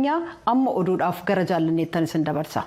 keenya amma oduudhaaf gara Jaallanneettan isin dabarsa.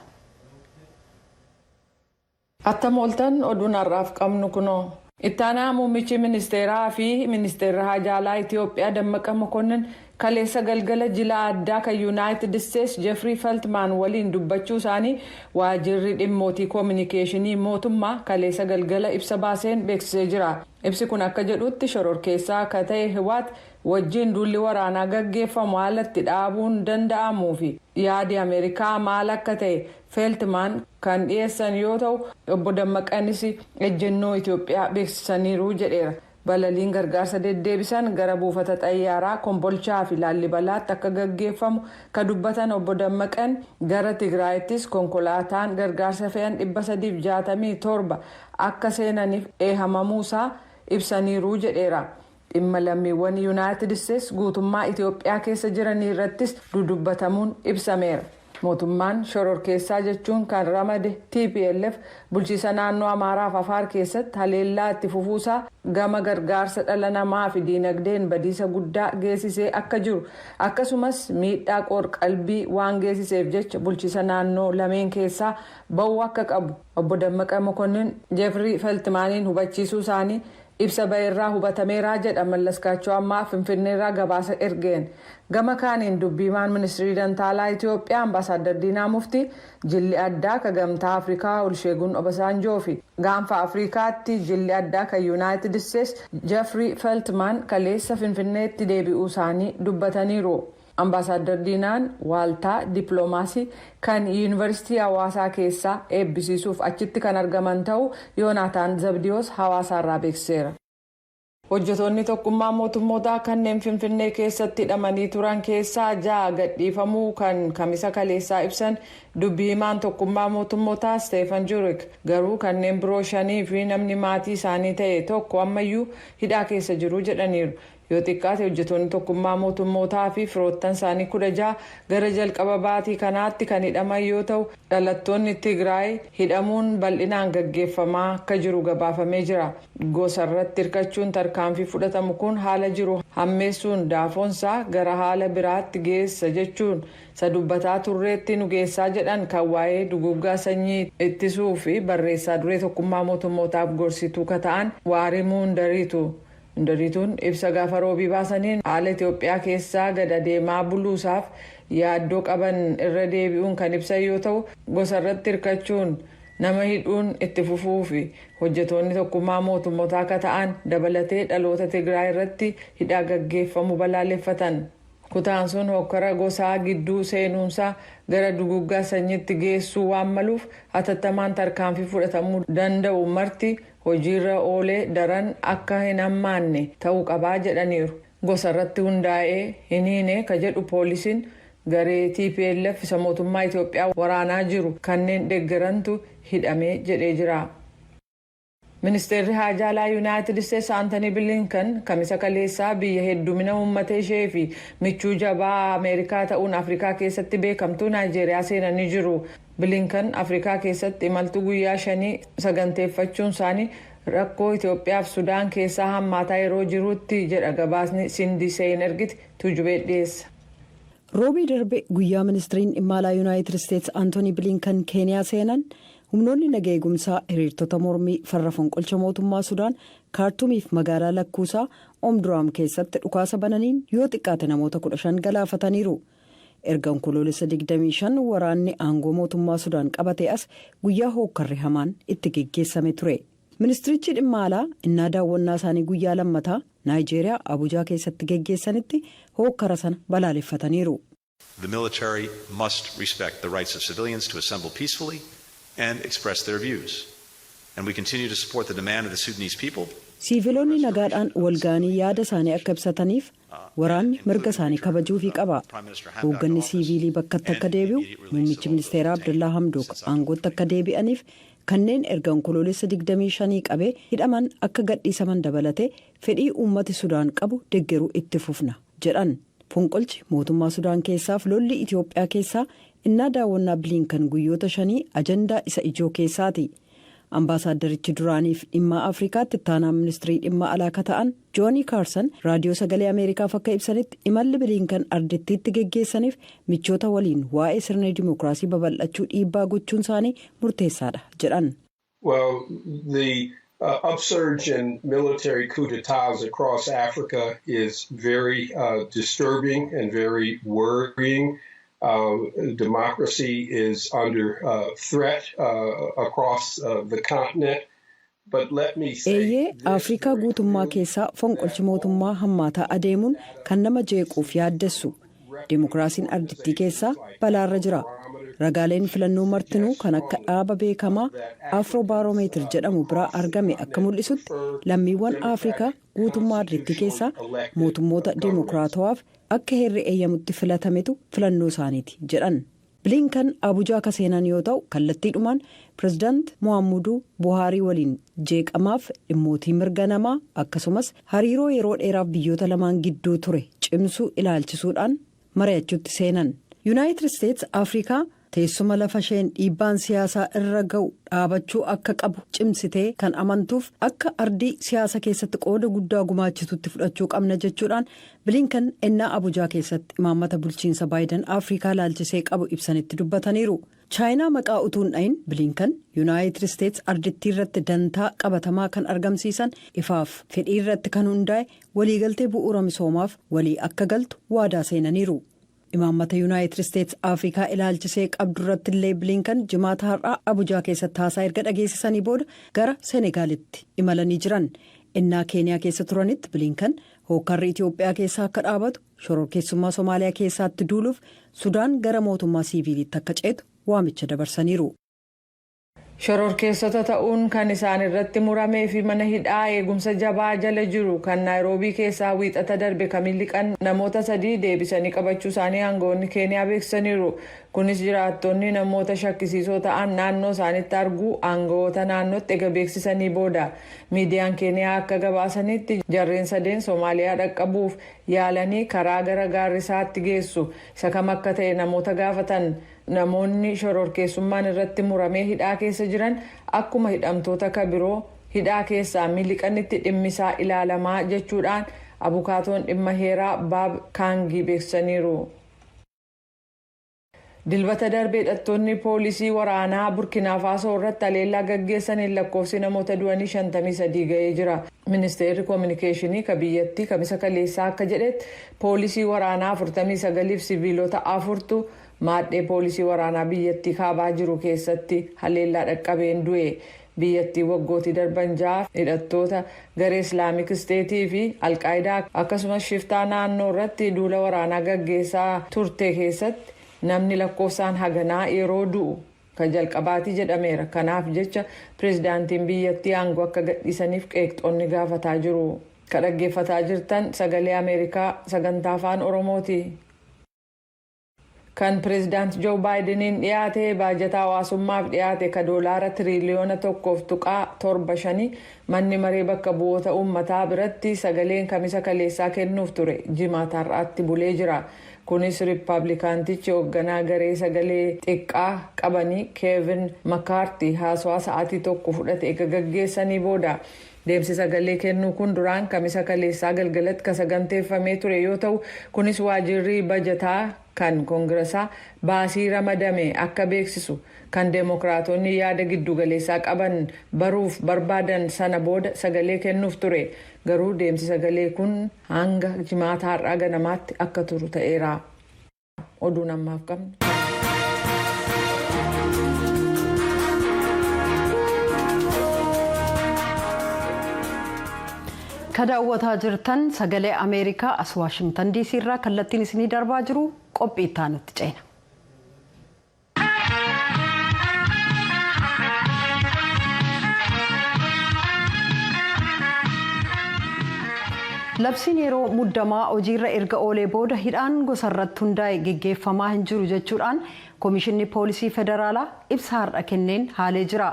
Attam ooltan? Oduun har'aaf qabnu kunoo. Ittaanaa muummichi ministeeraa fi ministeerri haajaalaa Itiyoophiyaa Dammaqa Mokonnin kaleessa galgala jila addaa kan Yuunaayitid Isteets Jeffrey Feltmaan waliin dubbachuu isaanii waajirri dhimmootii koominikeeshinii mootummaa kaleessa galgala ibsa baaseen beeksisee jira. Ibsi kun akka jedhutti, shororkeessaa akka ta'e Hiwaat wajjiin duulli waraanaa gaggeeffamu haala itti dhaabuun danda'amuu fi yaadi Ameerikaa maal akka ta'e Feeltmaan kan dhiyeessan yoo ta'u, obbo Dammaqanis ejjennoo Itiyoophiyaa beeksisaniiru jedheera. Balaliin gargaarsa deddeebisan gara buufata xayyaaraa Kombolchaa fi Laallibalaatti akka gaggeeffamu ka dubbatan obbo Dammaqan, gara Tigraayittis konkolaataan gargaarsa fe'an 367 akka seenaniif eehamamuusaa ibsaniiru jedheera. Dhimma lammiiwwan Yuunaayitid Isteets guutummaa Itiyoophiyaa keessa jiranii irrattis dudubbatamuun ibsameera. Mootummaan shororkeessaa jechuun kan ramade TPLF bulchiisa naannoo Amaaraaf Afaar keessatti haleellaa itti fufuusaa, gama gargaarsa dhala namaa fi diinagdeen badiisa guddaa geessisee akka jiru, akkasumas miidhaa qoor-qalbii waan geessiseef jecha bulchiisa naannoo lameen keessaa ba'uu akka qabu obbo Dammaqa Mokonnin Jeffrey Feltmaaniin hubachiisuu isaanii ibsa ba'eerraa hubatameeraa jedha Mallaskaachoo ammaa Finfinneerraa gabaasa ergeen. Gama kaaniin, dubbiimaan ministirii dantaalaa Itiyoophiyaa Ambaasaadar Diinaa Muftii jilli addaa ka Gamtaa Afrikaa Olusheegun Obasaanjoo fi Gaanfa Afrikaatti jilli addaa kan Yuunaayitid Isteets Jeffrey Feltmaan kaleessa Finfinneetti deebi'uu isaanii dubbataniiru. Ambaasaadar Diinaan waaltaa dippiloomaasii kan Yuunivarsiitii Hawaasaa keessaa eebbisiisuuf achitti kan argaman ta'uu Yoonaataan Zabdiyoos Hawaasaarraa beeksiseera. Hojjetoonni Tokkummaa Mootummootaa kanneen Finfinnee keessatti hidhamanii turan keessaa ja'a gadhiifamuu kan Kamisa kaleessaa ibsan dubbii himaan Tokkummaa Mootummootaa Steefan Juurik, garuu kanneen biroo shanii fi namni maatii isaanii ta'e tokko ammayyuu hidhaa keessa jiru jedhaniiru. Yoo xiqqaate hojjetoonni Tokkummaa Mootummootaa fi firoottan isaanii 16 gara jalqaba baatii kanaatti kan hidhaman yoo ta'u, dhalattoonni Tigraay hidhamuun bal'inaan gaggeeffamaa akka jiru gabaafamee jira. Gosa irratti hirkachuun tarkaanfii fudhatamu kun haala jiru hammeessuun daafoonsaa gara haala biraatti geessa jechuun isa dubbataa turreetti nu geessaa jedhan kan waa'ee duguggaa sanyii ittisuu fi barreessaa duree Tokkummaa Mootummootaaf gorsituu ka ta'an Waarimuu Ndariitu. Ndariituun ibsa gaafa Roobii baasaniin haala Itiyoophiyaa keessaa gad adeemaa buluusaaf yaaddoo qaban irra deebi'uun kan ibsan yoo ta'u, gosa irratti hirkachuun nama hidhuun itti fufuu fi hojjetoonni Tokkummaa Mootummootaa akka ta'an dabalatee dhaloota Tigraay irratti hidhaa gaggeeffamu balaaleffatan. Kutaan sun hokkara gosaa gidduu seenuunsaa gara duguggaa sanyiitti geessuu waan maluuf hatattamaan tarkaanfii fudhatamuu danda'u marti hojiirra oolee daran akka hin hammaanne ta'uu qabaa jedhaniiru. Gosa irratti hundaa'ee hin hiine ka jedhu poolisiin, garee TPLF isa mootummaa Itiyoophiyaa waraanaa jiru kanneen deeggarantu hidhamee jedhee jira. Ministeerri haajaalaa Yuunaayitid Isteets Aantanii Bilinkan Kamisa kaleessaa biyya heddumina uummata ishee fi michuu jabaa Ameerikaa ta'uun Afrikaa keessatti beekamtuu Naayijeeriyaa seenanii jiru. Bilinkan Afrikaa keessatti imaltuu guyyaa 5 saganteeffachuun isaanii rakkoo Itiyoophiyaa fi Sudaan keessaa hammaataa yeroo jirutti jedha gabaasni Sindi Seen ergite. Tuujubee dhiyeessa. Roobii darbe, guyyaa ministiriin dhimma alaa Yuunaayitid Isteets Antoonii Bilinkan Keeniyaa seenan, humnoonni naga eegumsaa hiriirtota mormii farra fonqolcha mootummaa Sudaan Kaartuumiif magaalaa lakkuusaa Omduraam keessatti dhukaasa bananiin yoo xiqqaate namoota 15 galaafataniiru. Erga Onkoloolessa 25 waraanni aangoo mootummaa Sudaan qabate as guyyaa hookkarri hamaan itti geggeessame ture. Ministirichi dhimma alaa innaa daawwannaa isaanii guyyaa lammataa Naayijeeriyaa Abujaa keessatti geggeessanitti hookkara sana balaaleffataniiru. The military must respect the rights of civilians to assemble peacefully and express their views. And we continue to support the demand of the Sudanese people. Siiviloonni nagaadhaan walga'anii yaada isaanii akka ibsataniif waraanni mirga isaanii kabajuufii qaba. Hoogganni siiviilii bakkatti akka deebi'u, muummichi ministeeraa Abdullaa Hamdook aangootti akka deebi'aniif, kanneen erga Onkoloolessa 25 qabee hidhaman akka gadhiisaman dabalatee fedhii uummati Sudaan qabu deggeruu itti fufna jedhan. Fonqolchi mootummaa Sudaan keessaaf lolli Itiyoophiyaa keessaa innaa daawwannaa Bilinkan guyyoota 5 ajandaa isa ijoo keessaati. Ambaasaaddarichi duraaniif dhimma Afrikaatti ittaanaa ministirii dhimma alaa akka ta'an Joonii Kaarsan Raadiyoo Sagalee Ameerikaaf akka ibsanitti, imalli Bilinkan ardittiitti geggeessaniif michoota waliin waa'ee sirna dimookiraasii babal'achuu dhiibbaa gochuun isaanii murteessaadha jedhan. Well, the upsurge in military coup d'etats across Africa is very disturbing and very worrying. Democracy is under threat across the continent. But let me say. Eeyyee, Afrikaa guutummaa keessaa fonqolchi mootummaa hammaataa adeemuun kan nama jeequuf yaaddessu. Dimookiraasiin ardittii keessaa balaarra jira. Ragaaleen filannoo martinuu kan akka dhaaba beekamaa Afrobarometer jedhamu biraa argame akka mul'isutti, lammiiwwan Afrikaa guutummaa ardittii keessaa mootummoota dimookiraatawaaf akka heerri eeyyamutti filatametu filannoo isaaniiti jedhan. Bilinkan Abujaa akka seenan yoo ta'u, kallattiidhumaan Pireezidaant Muhammadu Buhaarii waliin jeeqamaaf dhimmootii mirga namaa, akkasumas hariiroo yeroo dheeraaf biyyoota lamaan gidduu ture cimsuu ilaalchisuudhaan mari'achuutti seenan. Yuunaayitid Isteets Afrikaa teessuma lafa isheen dhiibbaan siyaasaa irra ga'u dhaabachuu akka qabu cimsitee kan amantuuf, akka ardii siyaasa keessatti qooda guddaa gumaachitutti fudhachuu qabna jechuudhaan Bilinkan ennaa Abujaa keessatti imaammata bulchiinsa Baayidan Afrikaa laalchisee qabu ibsanitti dubbataniiru. Chaayinaa maqaa utuun dhayin, Bilinkan Yuunaayitid Isteets ardittii irratti dantaa qabatamaa kan argamsiisan ifaaf fedhii irratti kan hundaa'e waliigaltee bu'uura misoomaaf walii akka galtu waadaa seenaniiru. Imaammata Yuunaayitid Isteets Afrikaa ilaalchisee qabdu irratti illee Bilinkan Jimaata har'aa Abujaa keessatti haasaa erga dhageessisanii booda gara Senegaalitti imalanii jiran. Innaa Keeniyaa keessa turanitti Bilinkan hookkarri Itiyoophiyaa keessaa akka dhaabatu, shororkeessummaa Somaaliyaa keessaatti duuluuf, Sudaan gara mootummaa siiviilitti akka ceetu waamicha dabarsaniiru. Shororkeessota ta'uun kan isaan irratti muramee fi mana hidhaa eegumsa jabaa jala jiru kan Naayiroobii keessaa Wiixata darbe kan miliqan namoota sadii deebisanii qabachuu isaanii aangawoonni Keeniyaa beeksisaniiru. Kunis jiraattonni namoota shakkisiisoo ta'an naannoo isaanitti arguu aangawoota naannootti ega beeksisanii booda. Miidiyaan Keeniyaa akka gabaasanitti, jarreen sadeen Soomaaliyaa dhaqqabuuf yaalanii karaa gara Gaarrisaatti geessu isa kam akka ta'e namoota gaafatan. Namoonni shororkeessummaan irratti muramee hidhaa keessa jiran akkuma hidhamtoota ka biroo hidhaa keessaa miliqanitti dhimmisaa ilaalamaa jechuudhaan abukaatoon dhimma heeraa Baab Kaangii beeksisaniiru. Dilbata darbee hidhattoonni poolisii waraanaa Burkinaa Faasoo irratti haleellaa gaggeessaniin lakkoofsi namoota du'anii 53 ga'ee jira. Ministeerri koominikeeshinii ka biyyattii Kamisa kaleessaa akka jedhetti, poolisii waraanaa 49 fi siviilota afurtu maadhee poolisii waraanaa biyyattii kaabaa jiru keessatti haleellaa dhaqqabeen du'e. Biyyattii waggootii darban 6 hidhattoota garee Islaamik Isteetii fi Alqaayidaa, akkasumas shiftaa naannoo irratti duula waraanaa gaggeessaa turte keessatti namni lakkoofsaan haganaa yeroo du'u kan jalqabaatii jedhameera. Kanaaf jecha pireezidaantiin biyyattii aangoo akka gadhiisaniif qeeqxoonni gaafataa jiru. Ka dhaggeeffataa jirtan Sagalee Ameerikaa sagantaa Afaan Oromooti. Kan Pireezidaant Joo Baayideniin dhiyaate baajata hawaasummaaf dhiyaate ka doolaara tiriliyoona 1.75 manni maree bakka bu'oota uummataa biratti sagaleen Kamisa kaleessaa kennuuf ture Jimaata har'aatti bulee jira. Kunis Riippaabilikaantichi hoogganaa garee sagalee xiqqaa qabanii Keevin Makaartii haasawaa sa'aatii 1 fudhate eega gaggeessanii booda. Deemsi sagalee kennuu kun duraan Kamisa kaleessaa galgalatti ka saganteeffamee ture yoo ta'u, kunis waajirri bajataa kan koongirasaa baasii ramadame akka beeksisu kan Deemokiraatonni yaada giddugaleessaa qaban baruuf barbaadan sana booda sagalee kennuuf ture. Garuu deemsi sagalee kun hanga Jimaata har'aa ganamaatti akka turu ta'eera. Oduun ammaaf qabnu. Ka daawwataa jirtan Sagalee Ameerikaa as Waashingtan DC irraa kallattiin isinii darbaa jiru. Qophii itti aanutti ceena. Labsiin yeroo muddamaa hojiirra erga oolee booda hidhaan gosa irratti hundaa'e geggeeffamaa hin jiru jechuudhaan Koomishinni Poolisii Federaalaa ibsa har'a kenneen haalee jira.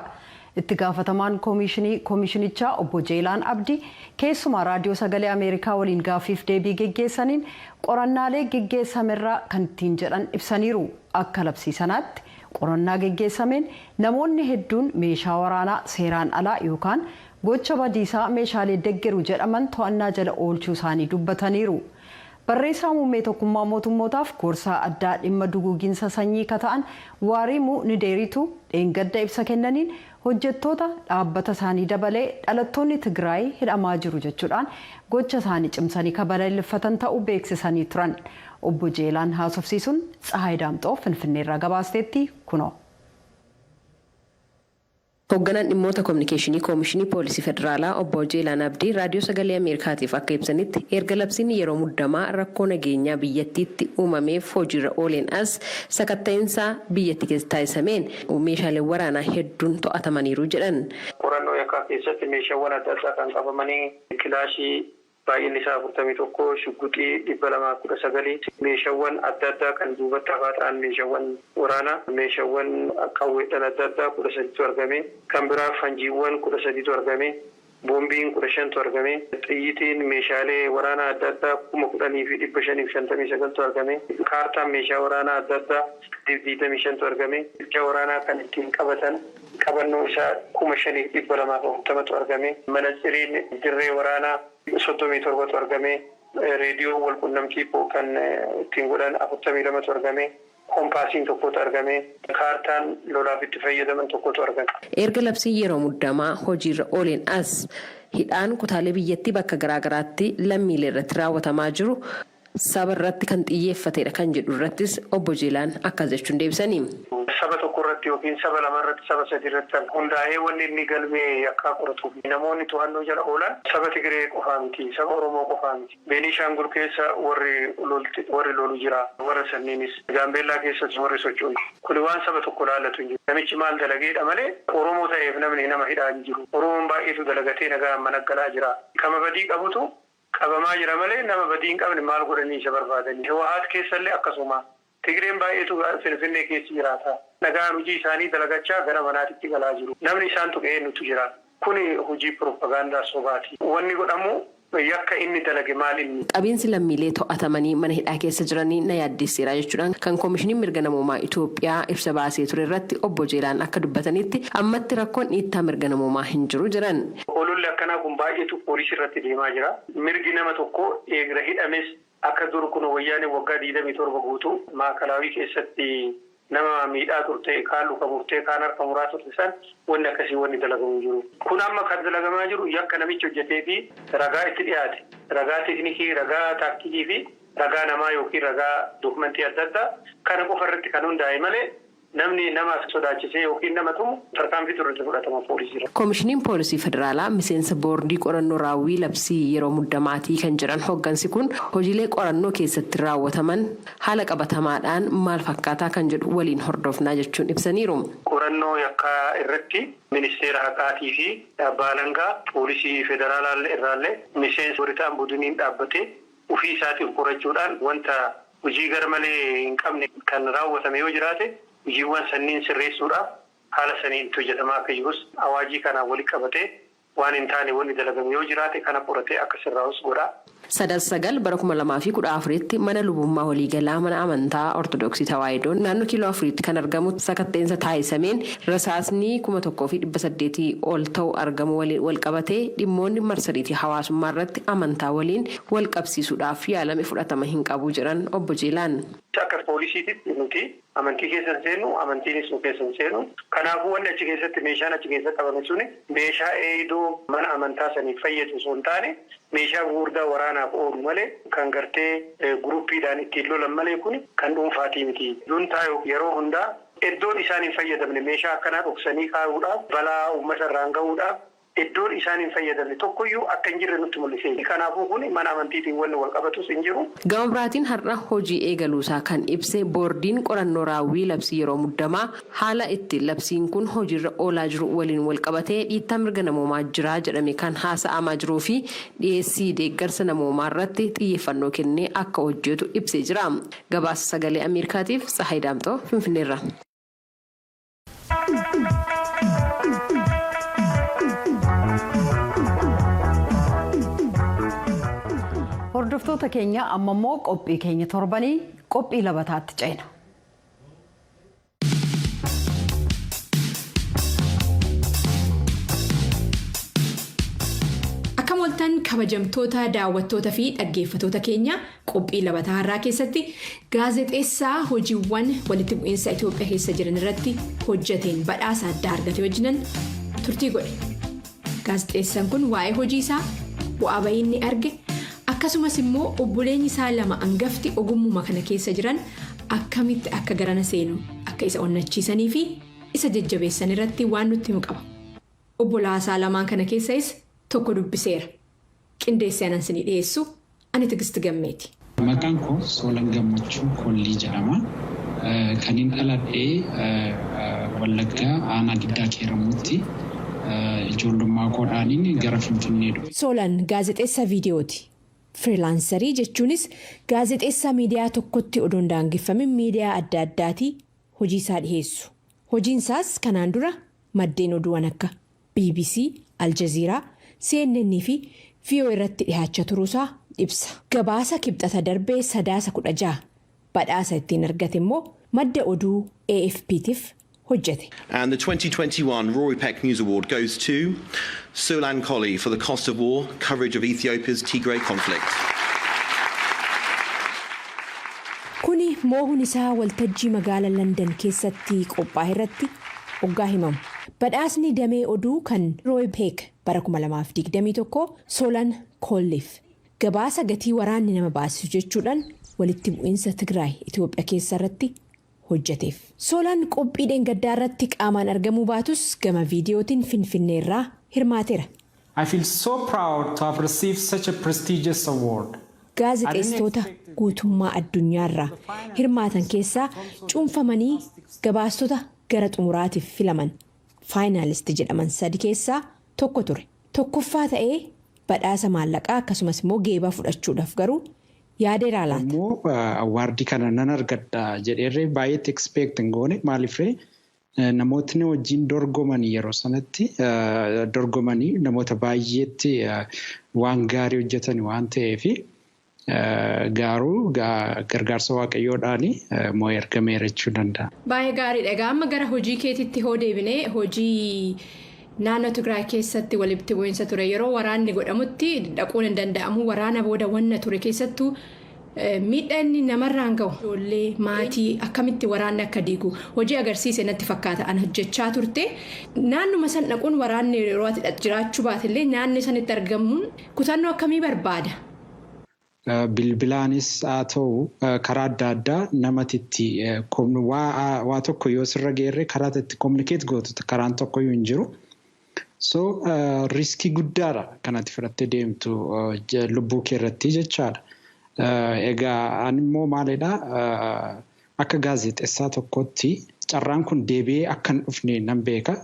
Itti gaafatamaan koomishinii koomishinichaa Obbo Jeelaan Abdii keessumaa Raadiyoo Sagalee Ameerikaa waliin gaaffiif deebii geggeessaniin qorannaalee geggeessamerraa kan ittiin jedhan ibsaniiru. Akka labsii sanaatti Qorannaa geggeessameen namoonni hedduun meeshaa waraanaa seeraan alaa yookaan gocha badiisaa meeshaalee deggeru jedhaman to'annaa jala oolchuu isaanii dubbataniiru. Barreessaa muummee Tokkummaa Mootummootaaf gorsaa addaa dhimma duguuginsa sanyii ka ta'an Waariimuu Nideeritu dheengadda ibsa kennaniin, hojjettoota dhaabbata isaanii dabalee dhalattoonni Tigraay hidhamaa jiru jechuudhaan gocha isaanii cimsanii ka balaaleffatan ta'uu beeksisanii turan. Obbo Jeelaan haasofsiisuun Tsahaay Daamxoo Finfinneerraa gabaasteetti, kunoo. Hoogganaan dhimmoota kominikeeshinii Koomishinii Poolisii Federaalaa Obbo Jeelaan Abdii Raadiyoo Sagalee Ameerikaatiif akka ibsanitti, erga labsiin yeroo muddamaa rakkoo nageenyaa biyyattiitti uumameef hojiirra ooleen as sakatta'insaa biyyattii keessa taasisameen meeshaaleen waraanaa hedduun to'atamaniiru jedhan. Qorannoo yakkaa keessatti meeshaawwan adda addaa kan qabamanii kilaashii baay'inni isaa 41, shugguxii 219, meeshaawwan adda addaa kan duubatti hafaa ta'an, meeshaawwan waraanaa, meeshaawwan qawweedhaan adda addaa 13tu argame. Kan biraa fanjiiwwan 13tu argame. Boombiin 15tu argame. Xiyyitiin meeshaalee waraanaa adda addaa 10,559tu argame. Kaartaan meeshaa waraanaa adda addaa 25tu argame. Meeshaa waraanaa kan ittiin qabatan qabannoo isaa 5,240tu argame. Manatsiriin dirree waraanaa 37tu argame. Reediyoo wal qunnamtii kan ittiin godhan 42tu argame. Koompaasiin tokkotu argame. Kaartaan lolaaf itti fayyadaman tokkotu argame. Erga labsiin yeroo muddamaa hojiirra ooleen as hidhaan kutaalee biyyattii bakka garaagaraatti lammiilee irratti raawwatamaa jiru saba irratti kan xiyyeeffatedha kan jedhu irrattis Obbo Jeelaan akkas jechuun deebisanii. Saba tokko irratti yookiin saba lama irratti, saba sadi irratti kan hundaa'ee wanni inni galmee yakkaa qoratu, namoonni to'annoo jala oolan saba Tigiree qofaa miti, saba Oromoo qofaa miti. Beenishaangul keessa warri lolu jira, warra sanniinis Gaambeellaa keessas warri socho'u. Kuni waan saba tokko laallatu hin jiru. Namichi maal dalageedha malee Oromoo ta'eef namni nama hidhaa hin jiru. Oromoon baay'eetu dalagatee nagaan mana galaa jira. Kama badii qabutu qabamaa jira malee nama badii hin qabne maal godhanii isa barbaadanii? Hiwahaat keessallee akkasuma. Tigireen baay'eetu Finfinnee keessa jiraata. Nagaan hojii isaanii dalagachaa gara manaatitti galaa jiru. Namni isaan tuqe eenyutu jira? Kuni hojii piroopagaandaa sobaati. Wanni godhamu yakka inni dalage maal inni? Qabiinsi lammiilee to'atamanii mana hidhaa keessa jiranii na yaaddeesseera jechuudhaan kan Koomishiniin Mirga Namoomaa Itoophiyaa ibsa baasee ture irratti Obbo Jeelaan akka dubbatanitti, ammatti rakkoon dhiittaa mirga namoomaa hin jiru jedhan. Ololli akkanaa kun baay'eetu poolisii irratti deemaa jira. Mirgi nama tokko eegra hidhames akka dur kun Wayyaanee waggaa 27 guutuu Maakalaawii keessatti nama miidhaa turte, kaan luka murtee, kaan harka muraa turte san, wanni akkasii wanni dalagamu jiru. Kun amma kan dalagamaa jiru yakka namichi hojjetee fi ragaa itti dhiyaate, ragaa teeknikii, ragaa taaktikii fi ragaa namaa yookiin ragaa dookumentii adda addaa kana qofa irratti kan hundaa'e malee namni nama sodaachisee yookiin nama tumu tarkaanfii irratti fudhatama poolisiirra. Koomishiniin Poolisii Federaalaa miseensa boordii qorannoo raawwii labsii yeroo muddamaatii kan jiran hoggansi kun, hojiilee qorannoo keessatti raawwataman haala qabatamaadhaan maal fakkaataa kan jedhu waliin hordofnaa jechuun ibsaniiru. Qorannoo yakkaa irratti Ministeera Haqaatii fi Abbaa Alangaa Poolisii Federaalaa irraallee miseensa warri ta'an budiniin dhaabbatee ofii isaatiif qorachuudhaan wanta hojii gara malee hin qabne kan raawwatame yoo jiraate, hojiiwwan sanniin sirreessuudhaaf haala saniin itti hojjetamaa akka jirus, awaajii kanaan walitti qabatee waan hin taane wanni dalagame yoo jiraate kana qoratee akka sirraa'us godha. Sadaasa 9 bara 2014tti mana lubummaa waliigalaa mana amantaa Ortodoksii Tawaahidoo naannoo Kiiloo Afuriitti kan argamu sakatta'insa taasisameen rasaasni 1800 ol ta'u argamu waliin wal qabatee dhimmoonni marsariitii hawaasummaa irratti amantaa waliin wal qabsiisuudhaaf yaalame fudhatama hin qabu jedhan Obbo Jeelaan. Akka poolisiititti nuti amantii keessa hin seennu, amantiinis nu keessa hin seenu. Kanaafuu wanni achi keessatti, meeshaan achi keessa qabame suni meeshaa eegdoo mana amantaa saniif fayyadu osoo hin taane, meeshaa gurguddaa waraanaaf oolu malee, kan gartee guruppiidhaan ittiin lolan malee, kun kan dhuunfaatii miti. Juntaa yeroo hundaa iddoon isaan hin fayyadamne meeshaa akkanaa dhoksanii kaa'uudhaaf, balaa uummata irraan gahuudhaaf iddoon isaan hin fayyadamne tokkoyyuu akka hin jirre nutti mul'ise. Kanaafuu kun mana amantiitiin wanni wal qabatus hin jiru. Gama biraatiin har'a hojii eegaluusaa kan ibse boordiin qorannoo raawwii labsii yeroo muddamaa, haala itti labsiin kun hojiirra oolaa jiru waliin wal qabatee dhiittaa mirga namoomaa jira jedhame kan haasa'amaa jiruu fi dhiyeessii deeggarsa namoomaa irratti xiyyeeffannoo kennee akka hojjetu ibsee jira. Gabaasa Sagalee Ameerikaatiif Tsahaay Daamxoo Finfinneerra. Hordoftoota keenya, amma immoo qophii keenya torbanii, qophii labataatti ceena. Oltan kabajamtoota daawwattoota fi dhaggeeffatoota keenya, qophii Labataa har'aa keessatti gaazexeessaa hojiiwwan walitti bu'iinsa Itoophiyaa keessa jiran irratti hojjeteen badhaasa addaa argate wajjinan turtii godhe. Gaazexeessaan kun waa'ee hojii isaa, bu'aa bayii inni arge, akkasumas immoo obboleenyi isaa lama hangafti ogummuma kana keessa jiran akkamitti akka garana seenu akka isa onnachiisanii fi isa jajjabeessan irratti waan nutti himu qaba. Obbolaasaa lamaan kana keessais tokko dubbiseera. Qindeessee anan isinii dhiyeessu ani Tigisti Gammeeti. Maqaan koo Soolan Gammachuu Kollii jedhama. Kan hin dhaladhee Wallaggaa, aanaa Giddaa Keeramuutti. Ijoollummaa koodhaaniin gara Finfinnee dhufe. Soolan gaazexeessaa viidiyooti. Freelancerii jechuunis gaazexeessaa miidiyaa tokkotti odoo hin daangeffamin miidiyaa adda addaatii hojii isaa dhiheessu. Hojiin isaas kanaan dura maddeen oduuwwan akka BBC, Aljaziiraa, CNN fi VOA irratti dhihaachaa turuusaa ibsa. Gabaasa Kibxata darbee Sadaasa 16 badhaasa ittiin argate immoo madda oduu AFP'tiif hojjete. And the 2021 Rory Peck News Award goes to Solan Colley for The Cost of War, coverage of Ethiopia's Tigray conflict. Kuni moohuun isaa waltajjii magaalaa London keessatti qophaa'e irratti hoggaa himamu. Badhaasni damee oduu kan Roy Peck bara 2021 Solan Kolliif gabaasa "Gatii waraanni nama baasisu" jechuudhaan walitti bu'iinsa Tigraay Itoophiyaa keessa irratti hojjeteef. Solan qophii dheengaddaa irratti qaamaan argamuu baatus gama viidiyootiin Finfinnee irraa hirmaateera. I feel so proud to have received such a prestigious award. Gaazexeessitoota guutummaa addunyaarraa hirmaatan keessaa cuunfamanii gabaastota gara xumuraatiif filaman, finalist jedhaman, sadi keessaa tokko ture. Tokkoffaa ta'ee badhaasa maallaqaa akkasumas immoo geebaa fudhachuudhaaf garuu yaadeeraa laata? Immoo awardii kana nan argadha jedheerree baay'eetti expect hin goone. Maaliifree, namootni wajjin dorgomanii yeroo sanatti dorgomanii namoota baay'eetti waan gaarii hojjetan waan ta'eef, garuu gargaarsa Waaqayyoodhaan moo'ee argameera jechuu danda'a. Baay'ee gaariidha. Egaa amma gara hojii keetitti hoo deebinee, hojii naannoo Tigraay keessatti walitti bu'iinsa ture, yeroo waraanni godhamutti dhaquun hin danda'amu, waraana booda wanna ture, keessattuu miidhaa inni namarraan gahu, ijoollee, maatii akkamitti waraanni akka diigu hojii agarsiise natti fakkaata an hojjechaa turte. Naannuma san dhaquun, waraanni yeroo ati jiraachuu baatellee naannoo sanitti argamuun kutannoo akkamii barbaada? Bilbilaanis haa ta'u karaa adda addaa namatti waa tokko yoo sirra geerre karaa itti communicate gootu karaan tokkoyyuu hin jiru. So riskii guddaadha kanatti fudhattee deemtu lubbuu kee irratti jechaadha. Egaa ani immoo maalidhaa, akka gaazexeessaa tokkotti carraan kun deebi'ee akka hin dhufne nan beeka.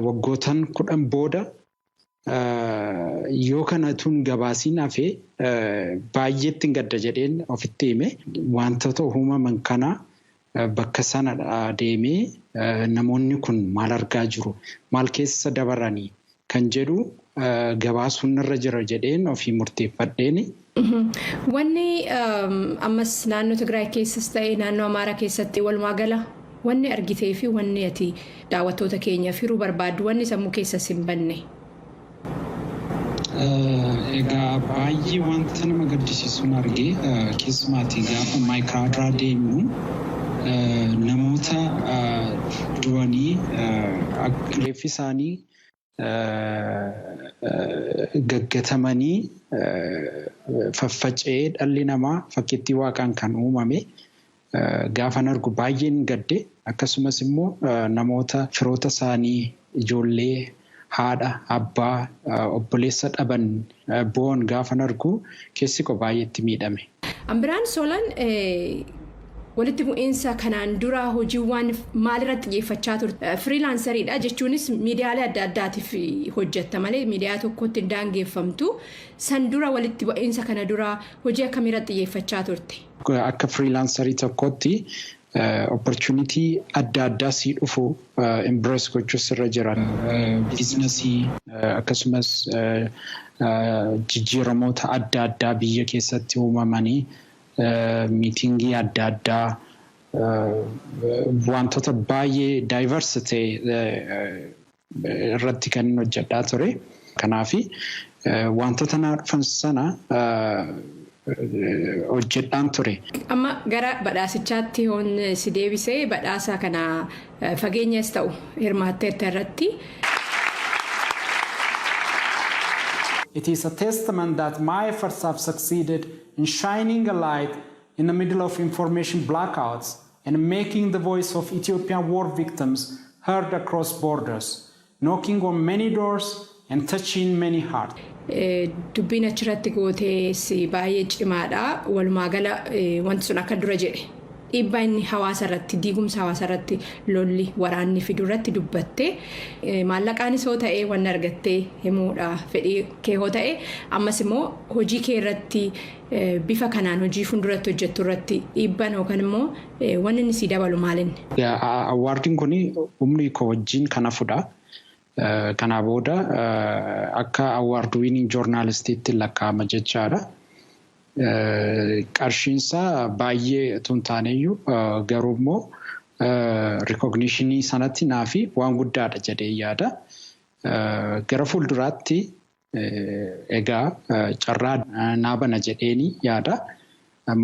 Waggootan 10 booda yoo kanatuun gabaasiin hafee baay'eetti hin gadda jedheen ofitti hime. Wantoota uumaman kana bakka sana deemee namoonni kun maal argaa jiru, maal keessa dabaranii kan jedhu gabaasuun irra jira jedheen ofii murteeffadheeni. Wanni ammas naannoo Tigraay keessas ta'e naannoo Amaaraa keessatti walumaa gala wanni argitee fi wanni ati daawwattoota keenya firuu barbaaddu, wanni sammuu keessas hin banne. Egaa baay'ee wanta nama gaddisiisuun argee, keessumaatii gaafa Maayikiraadiraa deemnu namoota du'anii reeffi isaanii gaggatamanii faffaca'ee, dhalli namaa fakkiittii Waaqaan kan uumame gaafan argu baay'een gadde. Akkasumas immoo namoota firoota isaanii, ijoollee, haadha, abbaa, obboleessa dhaban bo'oon gaafan argu keessi koo baay'eetti miidhame. Ambiraan Solan, walitti bu'iinsa kanaan dura hojiiwwan maalirratti xiyyeeffachaa turte? Freelanceriidha jechuunis miidiyaalee adda addaatiif hojjetta malee miidiyaa tokkotti hin daangeffamtu. San dura, walitti bu'iinsa kana dura hojii akkamiirratti xiyyeeffachaa turte? Akka freelancerii tokkotti opportunity adda addaa sii dhufu embrace gochuus irra jira. Businessii akkasumas jijjiiramoota adda addaa biyya keessatti uumamanii, meetingii adda addaa, wantoota baay'ee diverse ta'e irratti kan hojjedhaa ture. Kanaafi wantoota naa dhufan sana hojjedhaan ture. Amma gara badhaasichaatti yoon si deebisee, badhaasa kana fageenyas ta'u hirmaatteetta irratti. It is a testament that my efforts have succeeded in shining a light in the middle of information blackouts and making the voice of Ethiopian war victims heard across borders, knocking on many doors and touching many hearts. Dubbiin achirratti gootees baay'ee cimaadha. Walumaa gala wanti sun akka dura jedhe dhiibbaa inni hawaasa irratti, diigumsa hawaasa irratti, lolli waraanni fidu irratti dubbattee, maallaqaanis hoo ta'ee wanni argattee himuudha fedhii kee hoo ta'e, ammas immoo hojii kee irratti, bifa kanaan hojii fuulduratti hojjettu irratti dhiibbaan yookaan immoo wanni inni sii dabalu maalinni? Awardiin kun umrii koo wajjin kan hafudha. Kanaa booda akka award winning journalistiitti lakkaa'ama jechaadha. Qarshiinsaa baay'ee otoo hin taaneyyuu, garuu immoo recognitionii sanatti naafi waan guddaadha jedhee yaada. Gara fuulduraatti egaa carraa naa bana jedheeni yaada.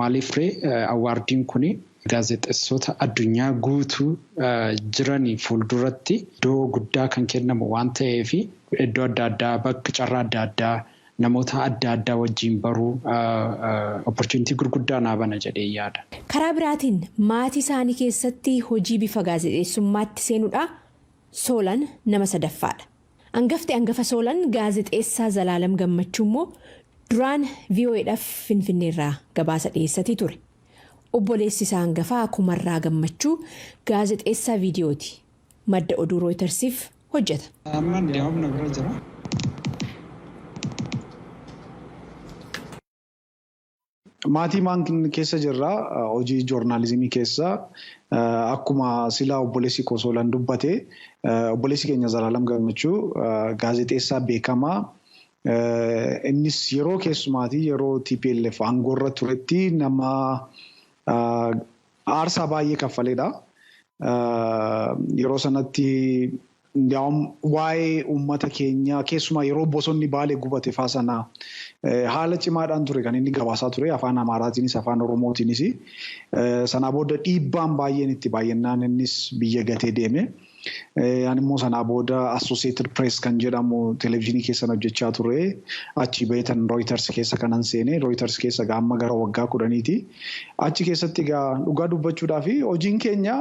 Maaliif ree, awardiin kun gaazexeessota addunyaa guutuu jiranii fuulduratti iddoo guddaa kan kennamu waan ta'eef, iddoo adda addaa, bakka carraa adda addaa, namoota adda addaa wajjin baruu, opportunity gurguddaa naa bana jedhee yaada. Karaa biraatiin maatii isaanii keessatti hojii bifa gaazexeessummaatti seenuudha Soolan nama sadaffaadha. Hangafti hangafa Soolan, gaazexeessaa Zalaalam Gammachuu immoo duraan VOAdhaaf Finfinneerraa gabaasa dhiyeessatii ture. Obboleessi isaa hangafaa Kumarraa Gammachuu gaazexeessaa viidiyooti. Madda oduu Rooyitersiif hojjeta. Amma humna bira jira. Maatii maan keessa jirra, hojii joornaalizimii keessa. Akkuma silaa obboleessi koo Soolan dubbate, obboleessi keenya Zalaalam Gammachuu gaazexeessaa beekamaa. Innis yeroo keessumaatii yeroo TPLF aangoorra turetti nama aarsaa baay'ee kaffaleedha. Yeroo sanatti waa'ee uummata keenyaa, keessumaa yeroo bosonni Baalee gubate faa sana, haala cimaadhaan ture kan inni gabaasaa ture, afaan Amaaraatiinis afaan Oromootiinis. Sanaa booda dhiibbaan baay'een itti baay'inaan innis biyya gatee deeme. Ani immoo sanaa booda Associated Press kan jedhamu televezyiinii keessan hojjechaa ture. Achi baheetan Reuters keessa kanan seene. Reuters keessa egaa amma gara waggaa 10ti. Achi keessatti egaa dhugaa dubbachuudhaa fi hojiin keenya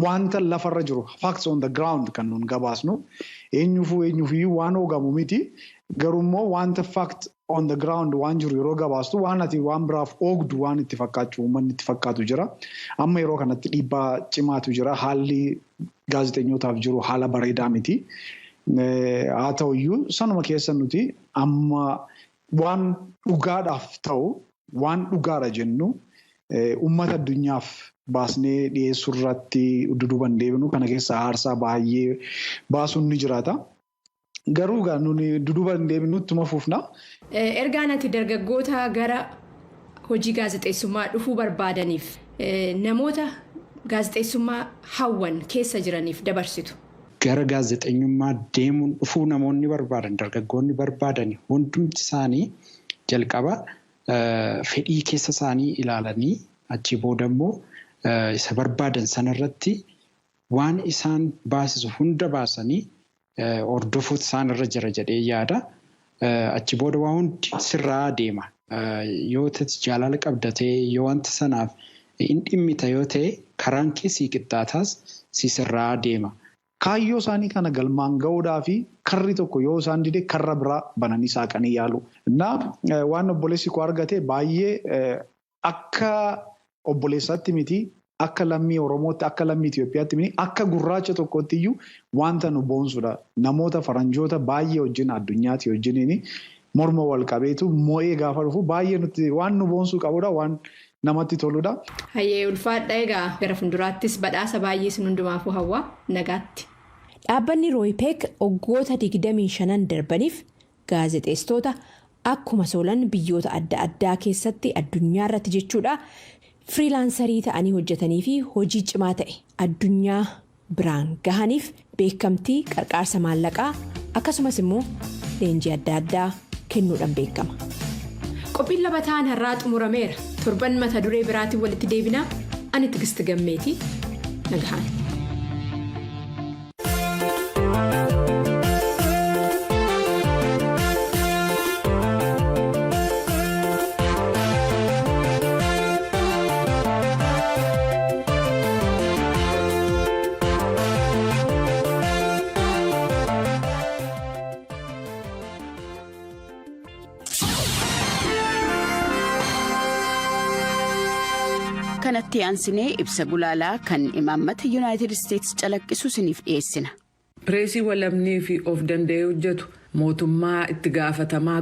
wanta lafarra jiru, facts on the ground, kan nun gabaasnu. Eenyuufuu eenyuufiyyuu waan hoogamu miti. Garuu immoo wanta fact on the ground waan jiru yeroo gabaastu, waan ati waan biraaf oogdu waan itti fakkaachuu uummanni itti fakkaatu jira. Amma yeroo kanatti dhiibbaa cimaatu jira. Haalli gaazexeessootaaf jiru haala bareedaa miti. Haa ta'uyyuu, sanuma keessa nuti amma waan dhugaadhaaf ta'u, waan dhugaadha jennu uummata addunyaaf baasnee dhiyeessuu irratti duduban deebinu. Kana keessa aarsaa baay'ee baasuun ni jiraata. Garuu egaa nuni duduba hin deebinu, ittuma fufna. Ergaan ati dargaggoota gara hojii gaazexeessummaa dhufuu barbaadaniif, namoota gaazexeessummaa hawwan keessa jiraniif dabarsitu. Gara gaazexeenyummaa deemuun dhufuu namoonni barbaadan, dargaggoonni barbaadan hundumti isaanii jalqaba fedhii keessa isaanii ilaalanii, achi booda immoo isa barbaadan sanarratti waan isaan baasisu hunda baasanii hordofuutu isaan irra jira jedhee yaada. Achi booda waa hundi sirraa deema. Yoo jaalala qabda ta'e, yoo wanta sanaaf hin dhimmita yoo ta'e, karaan kee sii qixxaataas, si sirraa deema. Kaayyoo isaanii kana galmaan gahuudhaa fi karri tokko yoo isaan dide, karra biraa bananii saaqanii yaalu. Innaa waan obboleessi koo argate baay'ee, akka obboleessaatti miti, akka lammii Oromootti, akka lammii Itoophiyaatti miti, akka gurraacha tokkotti iyyuu wanta nu boonsudha. Namoota faranjoota baay'ee wajjin, addunyaatti wajjiniin morma wal qabeetu moo'ee gaafa dhufu baay'ee nuti waan nu boonsuu qabudha, waan namatti toludha. Hayyee, ulfaadha. Egaa gara fuulduraattis badhaasa baay'ee isin hundumaafuu hawwaa, nagaatti. Dhaabbanni Rooyipeek waggoota 25 darbaniif gaazexeessitoota akkuma Soolan biyyoota adda addaa keessatti, addunyaa irratti jechuudha, freelancerii ta'anii hojjetanii fi hojii cimaa ta'e addunyaa biraan gahaniif beekamtii, qarqaarsa maallaqaa akkasumas immoo Leenjii adda addaa kennuudhaan beekama. Qophiin Labataan har'aa xumurameera. Torban mata duree biraatiin walitti deebinaa. Ani Tigisti Gammeetii. Nagahaan. Kanatti aansinee ibsa gulaalaa kan imaammata Yuunaayitid Isteetsi calaqqisu isiniif dhiyeessina. Pireesii walabnii fi of danda'ee hojjetu mootummaa itti gaafatamaa.